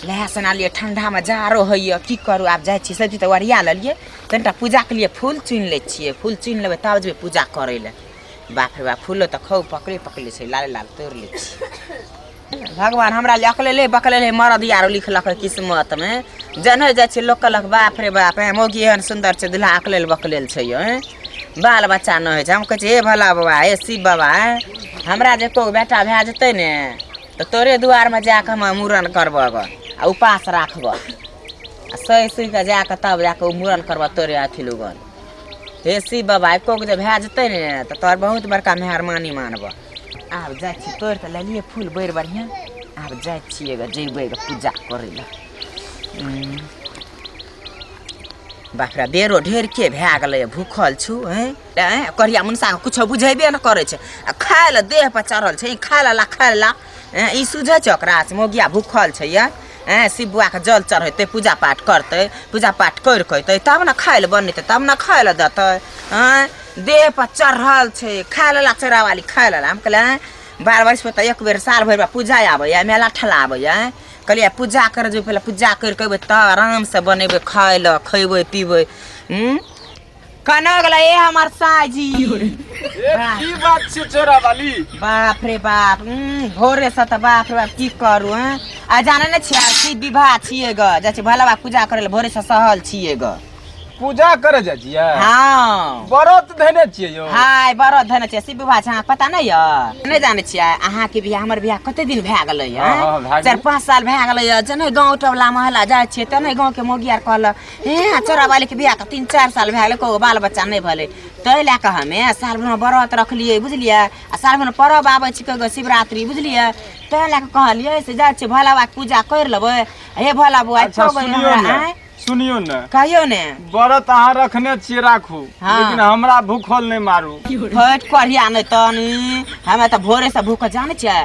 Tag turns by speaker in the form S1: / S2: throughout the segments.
S1: लहे सुना लियै ठंडामे जाड़ो होइए की करू आब जाइ छी सब्जी तऽ ओरिया लेलियै कनिटा पूजाके लिए फूल चुनि लै छियै फूल चुनि लेबै तब जेबै पूजा करै लए बाप रे बाप फूलो तऽ खूब पकड़े पकड़े छै लाले लाल तोड़ि लै छियै भगवान हमरा लिए अकलेले बकलेले मरद यारो लिखलक है किस्मतमे जन्हे जाइ छियै लोक कहलक बाप रे बाप हे मौगी एहन सुन्दर छै दुल्हा अकलेल बकलेल छै यौ हेँ बाल बच्चा नहि होइ छै हम कहै छियै हे भोला बाबा हे शिव बाबा हे हमरा जे एको गो बेटा भए जेतै ने तऽ तोरे दुआरमे जा कऽ हम मूड़न करबऽ गऽ आ उपास राखबऽ आ सहि सुहि कऽ जा कऽ तब जा कऽ ओ मूड़न करबऽ तोरे अथी लगन हे शिव बाबा एको गो जे भए जेतै ने तऽ तोहर बहुत बड़का मेहरबानी मानबऽ आब जाइ छी तोड़ि तऽ लेलियै फूल बड़ बढ़िआँ आब जाइ छियै गे जेबै गे पूजा करै लए बाप रे बेरो ढेरके भए गेलै भूखल छु हैं ऐं करिया मुनसा के कुछो बुझेबे ने करै छै आ खाय लए देह पर चढ़ल छै ई खाय ला खाय ला ऐं ई सुझै छै ओकरा से मौगिया भूखल छै ये ऐं शिव बुआके जल चढ़ेतै पूजा पाठ करतै पूजा पाठ करि कऽ अयतै तब ने खाय लए बनेतै तब ने खाय लए देतै ऐं देह पर चढ़ल छै खाय ला चोरावाली खाय ला हम कहलियै ऐं बारह बरस पर तऽ एक बेर साल भरि पर पूजा आबैए मेला ठेला आबैए कहलियै पूजा करै जेबै पहिले पूजा करि कऽ अयबै तऽ आरामसँ बनेबै खाय लए खयबै पीबै हूँ कना गेलै ए हमर साजी
S2: ए की बात छै छोरा वाली
S1: बाप रे बाप भोरे से तऽ बाप रे बाप की करू हैं आ जाने ने छियै की विवाह छियै ग जाइ छियै भोला बाबा पूजा करै लए भोरे से सहल छियै ग
S2: पूजा करे जाइ छियै
S1: हँ
S2: व्रत धने छियै यौ
S1: हाय बड़ धन छियै शिव विवाह छै अहाँके पता नहि यऽ नहि जानै छियै अहाँके बियाह हमर बियाह कते दिन भए गेलै
S2: हँ, हँ, भए गेलै।
S1: 4-5 साल भए गेलै यऽ जने गाँव टोला महला जाइ छियै तने गाँवके मौगी आर कहलक हे चोरा वाली के बियाह के 3-4 साल भए गेलै को बाल बच्चा नहि भेलै ताहि लए कऽ हमे साल भरिमे व्रत रखलियै बुझलियै आ साल भरिमे परब आबै छै गो शिवरात्रि बुझलियै ताहि लए कऽ कहलियै से जाइ छियै भोला बाबाके पूजा करि लेबै हे भोला बाबा
S2: अच्छा
S1: एको गो
S2: सुनियौ
S1: हमरा
S2: ने
S1: आँय
S2: सुनियौ ने
S1: कहियौ ने
S2: व्रत अहाँ रखने छियै राखू
S1: हाँ।
S2: लेकिन हमरा भूखल नहि मारू
S1: फट करिया नहि तनी हमे तऽ भोरे से भूख जानै छियै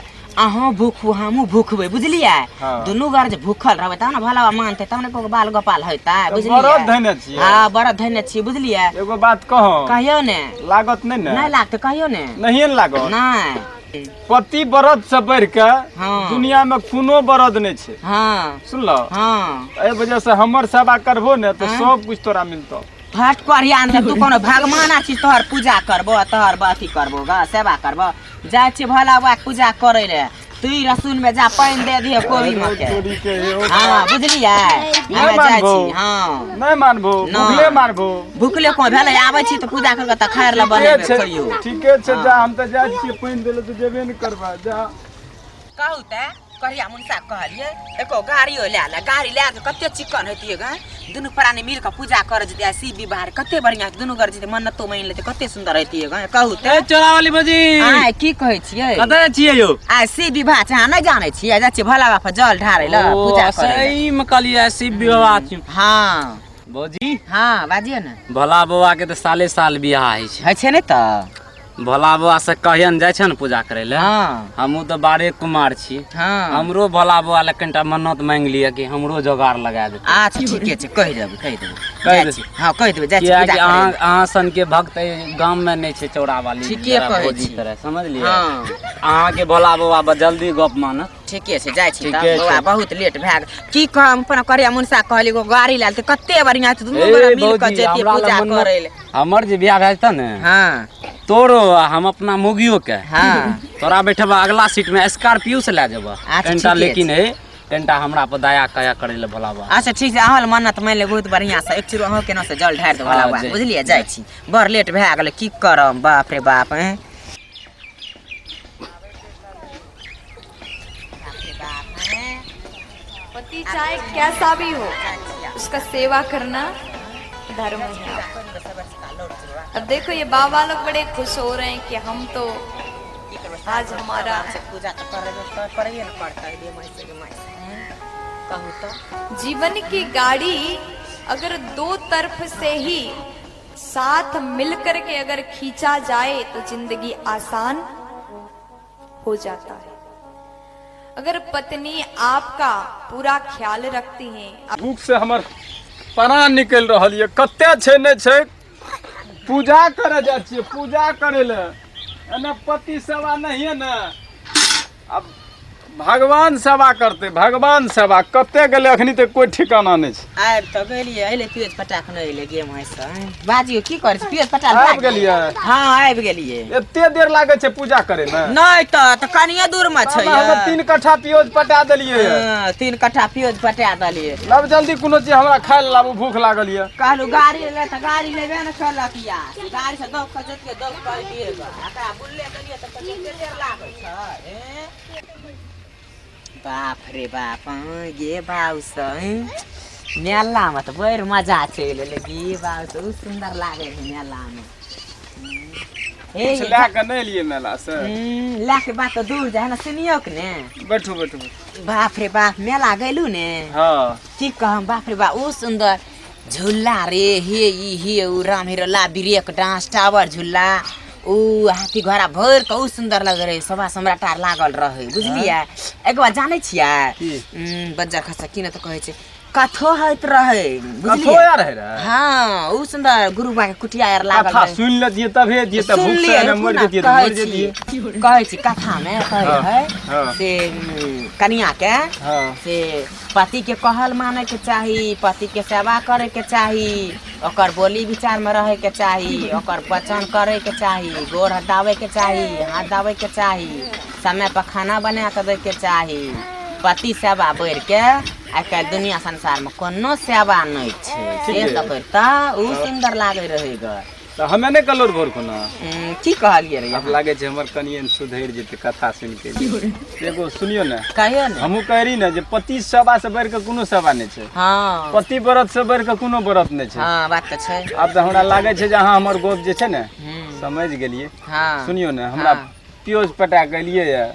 S1: अहूँ भूखू हमहूँ भूखबै बुझलियै
S2: हाँ।
S1: दुनू घर जे भूखल रहबै तब ने भोला बाबा मानतै तब ने कोनो बाल गोपाल हेतै
S2: तऽ
S1: बुझलियै
S2: व्रत धयने छियै
S1: हँ व्रत धयने छियै बुझलियै
S2: एगो बात कहौ
S1: कहियौ ने
S2: लागत नहि ने
S1: नहि लागतै कहियौ ने
S2: नहिये ने लागत
S1: नहि
S2: पति व्रत से बढ़ि के
S1: हाँ।
S2: दुनिया में कोनो व्रत नहि छै
S1: हँ
S2: सुनलो
S1: हँ
S2: एहि वजह से हमर सेवा करबो ने तऽ सब कुछ तोरा मिलतौ
S1: फट करिया ने तू कोनो भगवान आ छी तोहर पूजा करबो तोहर अथी करबो ग सेवा करबो जाइ छी भोला बाबा के पूजा करे ले तू ई रसून में जा पानि दे दिहे कोबी में के
S2: तोरी के हे ओ
S1: हाँ बुझलियै
S2: नहि
S1: हमे जाइ
S2: मानबो।
S1: छी हाँ
S2: नहि मानबो
S1: नहि।
S2: भूखले मारबो
S1: भूखले को भेलै आबै छी तऽ पूजा कर तऽ खाय लए
S2: ठीके
S1: बनेबै
S2: छै
S1: खइयो
S2: ठीके छै जा हम तऽ जाइ छियै पानि दै लए तऽ जेबे नहि करबै जा
S1: कहू तऽ कहिया मुनसा कहलियै एको गाड़ियो लए ले गाड़ी लए कऽ कते चिकन हेतियै गे दुनू प्राणी मिल कऽ पूजा करऽ जेतै आ शिव विवाह कते बढ़िआँ दुनू घर जेतै मन्नतो मानि लेतै कते सुन्दर हेतियै गे कहू तऽ
S3: ए चोरा वाली भौजी
S1: आय की कहै छियै
S3: कतऽ छियै यौ
S1: आय शिव विवाह छै अहाँ नहि जानै छियै जाइ छियै भोला बाबा पर जल ढारै लए
S3: ओ
S1: पूजा करै लए
S3: सही में कहलियै शिव विवाह छी
S1: हँ
S3: भौजी
S1: हँ बाजियौ ने
S3: भोला बाबा के तऽ साले साल बियाह होइ छै
S1: होइ छै ने तऽ
S3: भोला बाबा से कहियन जाइ छै ने पूजा करै लए
S1: हँ
S3: हमहूँ तऽ बारे कुमार छी
S1: हँ
S3: हमरो भोला बाबा लए कनिटा मन्नत मांगि लिअ कि हमरो जोगाड़ लगा देतै
S1: अच्छा ठीके छै कहि देबै कहि देबै
S3: कहि
S1: जाइ
S3: देबै।
S1: छी हँ कहि देबै जाइ छी
S3: किएकि
S1: पूजा करै
S3: अहाँ
S1: लए।
S3: अहाँ सन के भक्त एहि गाम में नहि छै चौरा वाली
S1: ठीके
S3: जरा
S1: कहै
S3: भौजी
S1: छी।
S3: तरह समझलियै
S1: हँ
S3: अहाँके भोला बाबा जल्दी गप मानत
S1: ठीके छै जाइ छी तब
S3: ठीके छै।
S1: बौआ बहुत लेट भए गेल की कहब अपन करिया मुनसा कहली एगो गाड़ी लए लेतै कते बढ़िआँ छै दुनू
S3: ए
S1: गोरा मिल कऽ
S3: भौजी,
S1: जैतियै
S3: हमरा लग
S1: पूजा
S3: मन्नत-
S1: करै लए
S3: हमर जे बियाह भए जेतै ने
S1: हँ
S3: तोरो आ हम अपना मोगियो के
S1: हँ
S3: तोरा बैठबा अगला सीट में स्कॉर्पियो से लए जेबा
S1: अच्छा,
S3: कनिटा
S1: ठीके
S3: लेकिन हे कनिटा हमरा पर दया कया करे ले भोला बाबा
S1: अच्छा ठीक छै अहाँ लए मन्नत मानि ले बहुत बढ़िआँ से एक चूर अहूँ केना से जल ढारि देबै भोला
S3: हँ,
S1: बाबा
S3: जय।
S1: बुझलियै जाइ छी बड़ लेट भए गेलै की करब बाप रे बाप हैं
S4: पति चाहे कैसा भी हो उसका सेवा करना धर्म है। अब देखो ये बाबा लोग बड़े खुश हो रहे हैं कि हम तो आज हमारा
S1: पूजा तऽ करबे करबे ने करतै कहू तऽ
S4: जीवन की गाड़ी अगर दो तरफ से ही साथ मिलकर के अगर खींचा जाए तो जिंदगी आसान हो जाता है। अगर पत्नी आपका पूरा ख्याल रखती हैं।
S2: भूख से हमर प्राण निकलि रहल यऽ कते छै नहि छै पूजा करे जाइ छियै पूजा करे लए एने पति सेवा नहिए ने अब भगवान सेवा करतै, भगवान सेवा। कते गेलै अखनी तक कोई ठिकाना नहि छै।
S1: आबि तऽ गेलियै, अयलै पियोज पटा कऽ, नहि अयलै गेम से। बाजियौ, की करै छी? पियोज पटा
S2: आबि गेलियै?
S1: हँ, आबि गेलियै।
S2: एते देर लागै छै पूजा करे मे?
S1: नहि तऽ, तऽ कनिये दूर मे छै।
S2: साला, हमे 3 कट्ठा पियोज पटा देलियै।
S1: हँ, 3 कट्ठा पियोज पटा देलियै।
S2: लब जल्दी कोनो चीज हमरा खाय लए लाबू, भूख लागल यऽ।
S1: कहलू गाड़ी ले तऽ गाड़ी लेबे ने करलक यार। गाड़ी से दौड़ कऽ जतियै, दौड़ कऽ अइतियै गऽ। एकरा बुलले गेलियै तऽ कते देर लागै छै, हें? बाप रे बाप, हँ, गे बाउस, मेलामे तऽ बड़ मजा चलि एलै गे बाउस। उ सुन्दर लागै है मेलामे। हे
S2: किछु लए कऽ नहि एलियै मेला से?
S1: लए के बात तऽ दूर जाइ ने, सुनियौ ने।
S2: बैठू बैठू बैठू।
S1: बाप रे बाप, मेला गेलू ने?
S2: हँ।
S1: की कहम, बाप रे बाप, उ सुन्दर झूला रे, हे ई हे उ राम हिरोला ब्रेक डांस टावर झूला, उ हाथी घोड़ा भरि कऽ उ सुन्दर लगै रहै। सभा सम्राट आर लागल रहै, बुझलियै? एक बार जानै छियै?
S2: की?
S1: बज्जर खसा की ने तऽ कहै छै, कथो होइत रहै।
S2: कथो?
S1: बुझलियै?
S2: यार है रे।
S1: हँ, उ सुन्दर गुरु बाबा के कुटिया आर लागल
S2: कथा
S1: रहै।
S2: सुनि लेतियै तभे दियै तऽ भूख से
S1: सुनलियै?
S2: ने
S1: रुकू
S2: मरि
S1: ने,
S2: जैतियै तऽ
S1: कहै
S2: मरि
S1: छी
S2: जैतियै।
S1: कहै छी, कथामे कहै
S2: हँ,
S1: है
S2: हँ।
S1: से कनिया के से पतिके कहल मानैके चाही, पतिके सेवा करैके चाही, ओकर बोली विचारमे रहैके चाही, ओकर वचन करैके चाही, गोर हाथ दाबैके चाही, हाथ दाबैके चाही, समयपर खाना बना कऽ दैके चाही। पति सेवा बढ़िके आइ काल्हि दुनिया संसारमे कोनो सेवा नहि छै। से
S2: ठीके।
S1: तऽ करिता ओ सुन्दर लागै रहै ग।
S2: तऽ हमे नहि कहलहुँ भोर खुना?
S1: की कहलियै रे?
S2: आब लागै छै हमर कनिए सुधरि जेतै कथा सुनि के। एगो सुनियौ ने।
S1: कहियौ ने।
S2: हमहूँ कह रही ने जे पति सेवा से बढ़ि कऽ कोनो सेवा नहि छै। पति व्रत से बढ़ि कऽ कोनो व्रत नहि छै।
S1: हँ, बात तऽ छै।
S2: आब तऽ हमरा लागै छै जे अहाँ हमर गप जे छै ने समझि गेलियै। सुनियौ ने, हमरा प्योज पटा के एलियै यऽ,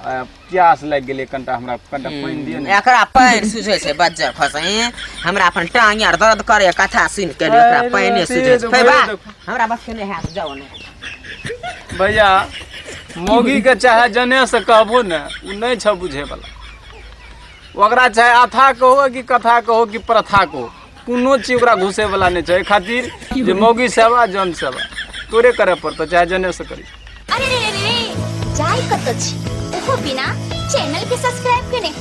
S2: आ प्यास लागि गेलै, कनिटा हमरा कनिटा पानि दिअ ने।
S1: एकरा पानि सुझै छै बज्जर खसै। हमरा अपन टांग आर दर्द करे कथा सुनि के, एकरा
S2: अरे
S1: पानि सुझै छै।
S2: तेज
S1: फैबा
S2: भैया देखो।
S1: हमरा बस के नहि हैत, जाउ ने।
S2: भैया, मौगी के चाहे जने से कहबो ने, उ नहि छ बुझे वाला। ओकरा चाहे आथा कहो कि कथा कहो कि प्रथा कहो, कोनो चीज ओकरा घुसे वाला नहि छै। एहि खातिर जे मौगी सेवा जन सेवा तोरे करे पड़तो, चाहे जने से करी।
S5: अरे रे रे रे, जाय कतऽ छी ओहो बिना चैनल के सब्सक्राइब केने?